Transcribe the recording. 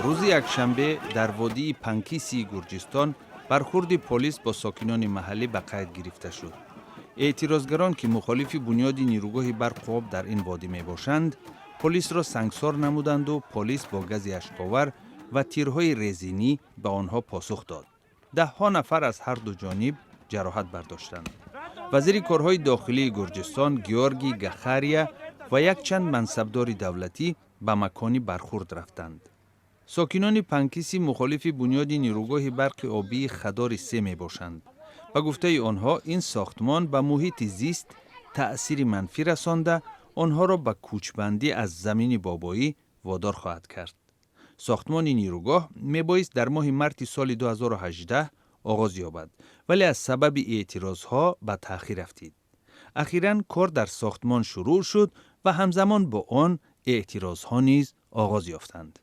Рӯзи якшанбе дар водии Панкисии Гурҷистон бархурди полис бо сокинони маҳаллӣ ба қайд гирифта шуд. Эътирозгарон, ки мухолифи бунёди нерӯгоҳи барқу об дар ин водӣ мебошанд, полисро сангсор намуданду полис бо гази ашковар ва тирҳои резинӣ ба онҳо посух дод. Даҳҳо нафар аз ҳар ду ҷониб ҷароҳат бардоштанд. Вазири корҳои дохилии Гурҷистон Георгий Гахария ва якчанд мансабдори давлатӣ ба макони бархурд рафтанд. Сокинони Панкиси мухолифи бунёди нерӯгоҳи барқи обии Хадори се мебошанд. Ба гуфтаи онҳо, ин сохтмон ба муҳити зист таъсири манфӣ расонда, онҳоро ба кӯчбандӣ аз замини бобоӣ водор хоҳад кард. Сохтмони нерӯгоҳ мебоист дар моҳи марти соли 2018 оғоз ёбад, вале аз сабаби эътирозҳо ба таъхир афтид. Ахиран кор дар сохтмон шурӯъ шуд ва ҳамзамон бо он эътирозҳо низ оғоз ёфтанд.